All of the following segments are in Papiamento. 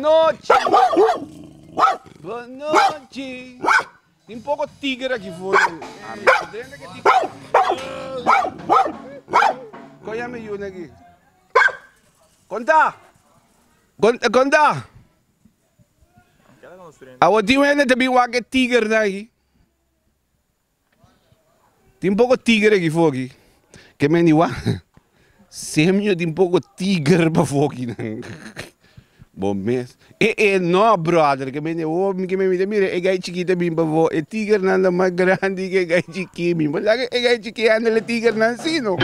Bon nochi. Bon nochi. Tin poko tiger aki for. Kon yama e yuna aki? Konta! Konta! Awor tin un hende ta bin wak e tigernan aki. Tin poko tiger aki for aki. Ke men di wak. Semio tin poko tiger pafó aki nan. Bo mes. E e no brother ke men di oh mi ke men mi ta mira e gai chikí ta bin pafó. E tigernan ta mas grandi ke e gai chikí. Mi por sa ke e gai chikí handle e tigernan si no.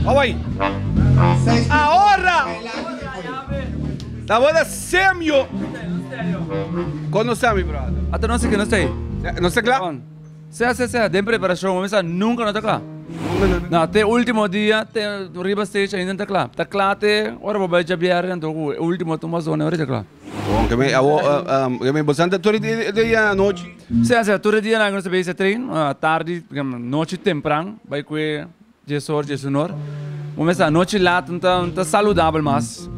Awai. Ahora! Tabata semio. Kon nos ta mi brother? Ata no sé ke nos ta ei. Nos ta kla? Sea, sea, sea. Den preparashon bo mester sa nunka no ta kla. No, te ultimo dia, te riba stage ainda no ta kla. Ta kla te ora bo bai djabièrnè anto ku e ultimo tuma zona ora ta kla. Bon, ke me awo, ke me bosan ta tur e dia anochi? Sea, sea, tur e dianan ku nos ta bezig train, tardi, nochi tempran, bai kue dies or, dies un or. Bo mester sa nochi lat no ta, no ta saludabel mas.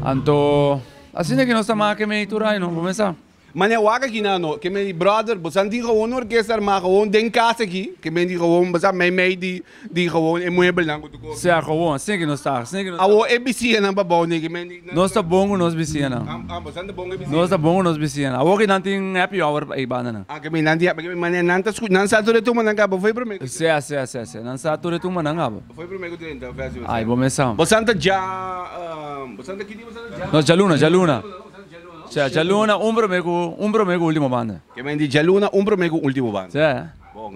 Anto, asina ke nos ta make mei tur ai no, bo mester sa. Mane wak aki na no, ke men di brother, bosan tin gewoon orkesta armá gewoon den kas aki, ke men di gewoon, bosa mei mei di di gewoon e muebelnan ku tu koki. Sea gewoon, asina ke nos ta, asina ke nos ta. Awor e bisiñanan pa bou ne, ke men di. Nos ta bon ku nos bisiñanan. Ah, bosan ta bon ku e bisiñanan. Nos ta bon ku nos bisiñanan. Awor ke nan tin happy hour ei banda nan. Ah, ke men nan tin happy, mane nan ta sku, nan sa tur e tumba nan kaba, foi prome ku. Sea, sea, sea, sea, nan sa tur e tumba nan kaba. Foi prome ku 30 festival. Ai, bo mes sa. Bosan ta dja, bosan ta ki dia bosan ta dja? Nos djaluna, djaluna. Sea, djaluna un prome ku un prome ku ultimo banda. Ke men di djaluna un prome ku ultimo banda. Sea. Bon,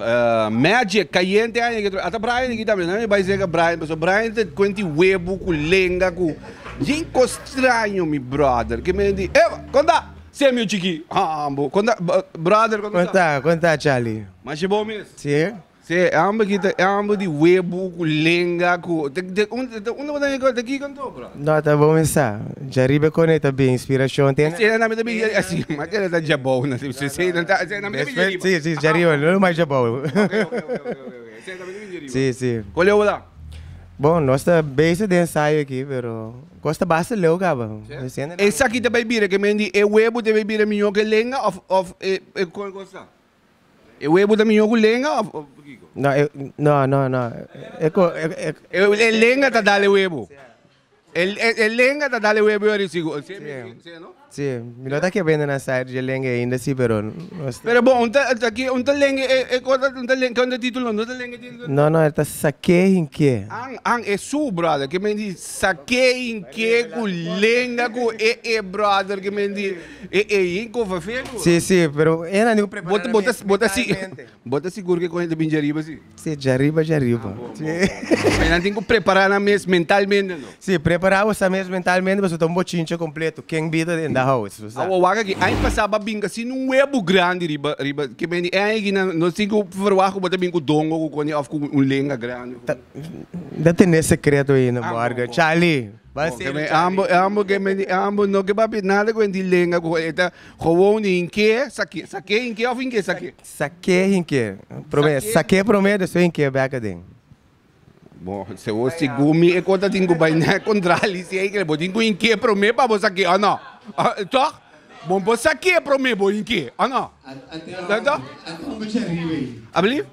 Magic, kayente aña ke ata Brian aki tambe, nan mi bai seka Brian pasobra Brian ta kuenti webu ku lenga ku yin kos straño mi brother. Ke men di, eba, konta! Semio chiki, hambo, konta, brother konta sa. Konta, konta Charlie. Masha bon mes. Si. Si, e hamber ki ta e hamber di webu ku lenga ku te te un te unda bo ta haya te kiko anto bro? No ta bon mesa. Djariba kone ta bin inspirashon te. Si nan ta bin djariba si ma kere ta djabou na si si nan ta si nan ta bin djariba. Si si djariba no mas djabou. Ok ok ok ok ok si nan ta bin djariba. Si si. Kole bo ta? Bon nos ta bezig den ensayo aki pero kos ta basta leu kaba. Esaki ta bai bira ke men di e webu ta bai bira miho ke lenga of of e kon kos ta? E webu ta mihó ku lenga of of kiko? No, e, no, no, no. E ko, e, e. E, e lenga ta dal e webu. E, e, e lenga ta dal e webu yori sigur. Sí, Sí, no? sí. Mi no ta ke bende na side dje lenga ainda sí, pero nos Pero bon, un ta, ta ki, un ta lenga e, e kos, un ta lenga, kon ta título? No ta lenga título? No, no, e ta saké hinké. An, an, e su, brother, ke men di saké hinké ku lenga ku e, e, brother, ke men di. E e in ko verveel. Si, si, pero e nan dico prepara Bo ta bo ta si bo ta sigur ke kon ta bin djariba si? Si, djariba djariba. Si. E nan tin ku prepara nan mes mentalmente no. Si, prepara boso mes mentalmente pasobra ta un bochincha completo. Ken bida den da house, bo sa. Awo wak aki aña pasa bo a bin kasi un webu grandi riba riba ke men di e aña aki nan no tin ku verwagt ku bo ta bin ku dongo ku koni of ku un lenga grandi. Ta ta tene secreto ainda Morgan. Charlie. Bon, ke men ambo, ambo ke men di ambo no ke papia nada ku di lenga ku e ta gewoon di hinke, sake, sake hinke of hinke sake? Sake hinke. Prome, sake prome despues hinke bek aden. Bon, se bo segun mi e kos ta tin ku bai na kontrali si ei kere bo tin ku hinke prome pa bo sake o no? Toch? Bon bo sake prome bo hinke o no? Toch? Alblief?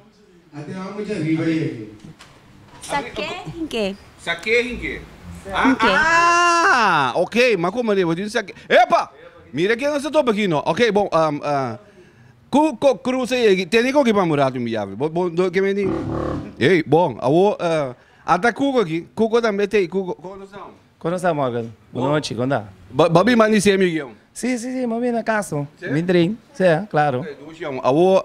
Saké hinké. Saké hinké. Ah, ok, ma como riba di un saké. Epa! Mira ken nos ta topa aki no. Ok, bon, um, uh, ku ko cruza yegi. Tene koki pa muratu mi yavi. Bo, bo, do, ke men di? Ey, bon, awo, uh, ata Kuko aki. Kuko tambe tei, Kuko. Kon nos ta? Kon nos ta, Morgan? Bon nochi, kon ta? Bo, bo bin mandi semi guion? Si, si, si, mi a bini na kas no. Mi drink, si, klaro. Ok, dushi amo. Awo,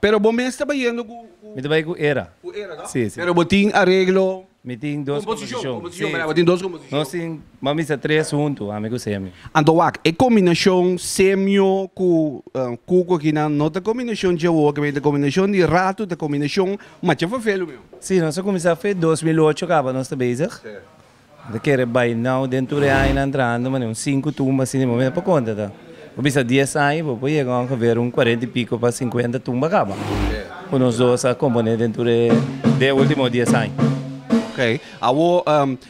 pero bo mes ta bayendo ku. Mi ta bai ku Era. Ku Era, no? Si, si. Pero bo tin areglo? Mi tin dos Komposishon, komposishon. komposishon, Sí. mira, bo tin dos komposishon. Nos tin, m'a misa tres huntu, ami ku Semio. Anto wak, e kombinashon Semio ku Kuko akinan no ta kombinashon dje awor, ta kombinashon di ratu, ta kombinashon macha fafelu meu. Sí, nos a kuminsá fe 2008 kaba nos ta bezig. Ta kere bai now den tur e añanan trahando manera un sinku tumba asina di momento pa konta ta. Bo bisa dies aña bo por yega ongeveer un kuarenta i piko pa sinkuenta tumba kaba ku nos dos a komponé den tur e den e ultimo dies aña. Ok, awo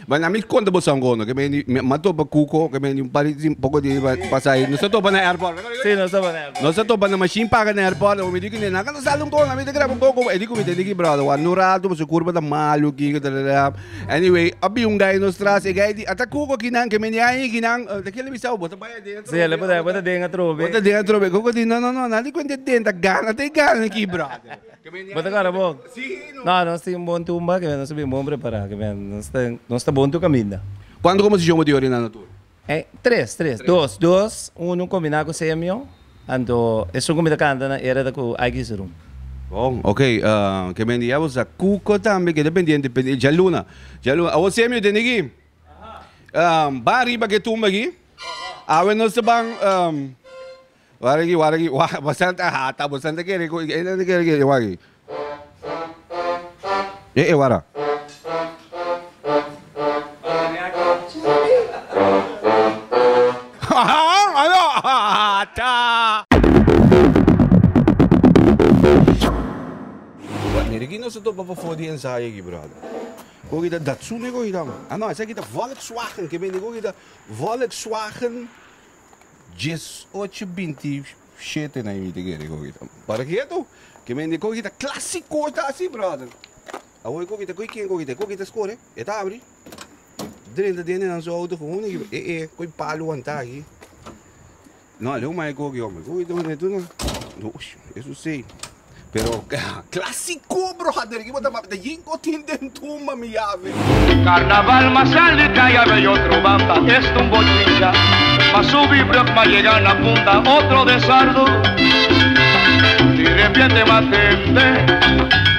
bueno ami konta bo san gono ke mi a topa Kuko ke mi un par di poko di pasa ahi nos a topa na airport. Sí, nos topa na airport. Nos a topa na machine paga na airport mi di kuné nan ka no sali un kon ami ta graba un koko e di ku mi tende ki brother wak no rato pasobra kurpa ta malu kiko ta. Anyway, a bin un guy nos tras, e guy di, ata Cuco kinan, ke mende aña kinan, ta kende bisa bo, bo ta bai aden atrobe. Sí, el bo ta den atrobe. Bo ta den atrobe. Cuco di, no, no, no, nan di kuente den, ta gana ta e gana aki, brother. Bo ta kòrda bo? Sí, no. No, nos tin un bon tumba, ke nos a bin bon prepará, ke nos ta, nos ta bon tur kaminda. Kuantu komposishon bo tin ora na tur? Tres, tres, dos, dos, unu kombiná ku Semio, anto esun ku mi ta kanta na era ta ku Ike Zeroen. Bon, ok, ke men di ya bo sa Cuco tambe keda pendiente, djaluna, djaluna. Awor Semio tende aki? Ban riba ke tumba aki. Awe nos ta ban, wak aki, wak aki, wak, bosan ta hata, bosan ta kere ku, e nan ta kere ke, wak aki. E, e wara. Mira ki nos a topa pafó di ensayo aki, brother. Koki ta Datsun e koki ta. Ah no, esaki ta Volkswagen. Ke bende koki ta Volkswagen 1827 na imita kere koki ta. Para ketu. Ke bende koki ta klasiko ta asi, brother. Awor e koki ta koki ken koki ta? E koki ta skore, e ta abri. Drenta den nan su auto gewoon e e koe palu wanta aki. No aleu mai e koki hombre. Koki ta wanta tu na. Ush, eso si. Pero klasiko brother, ki bo ta papia ta yin ko tin den tumba mi yabe. Carnaval mas sali caya bay otro banda esta un bochincha mas subi brug mas yega na punta otro desardo di repente mas tende.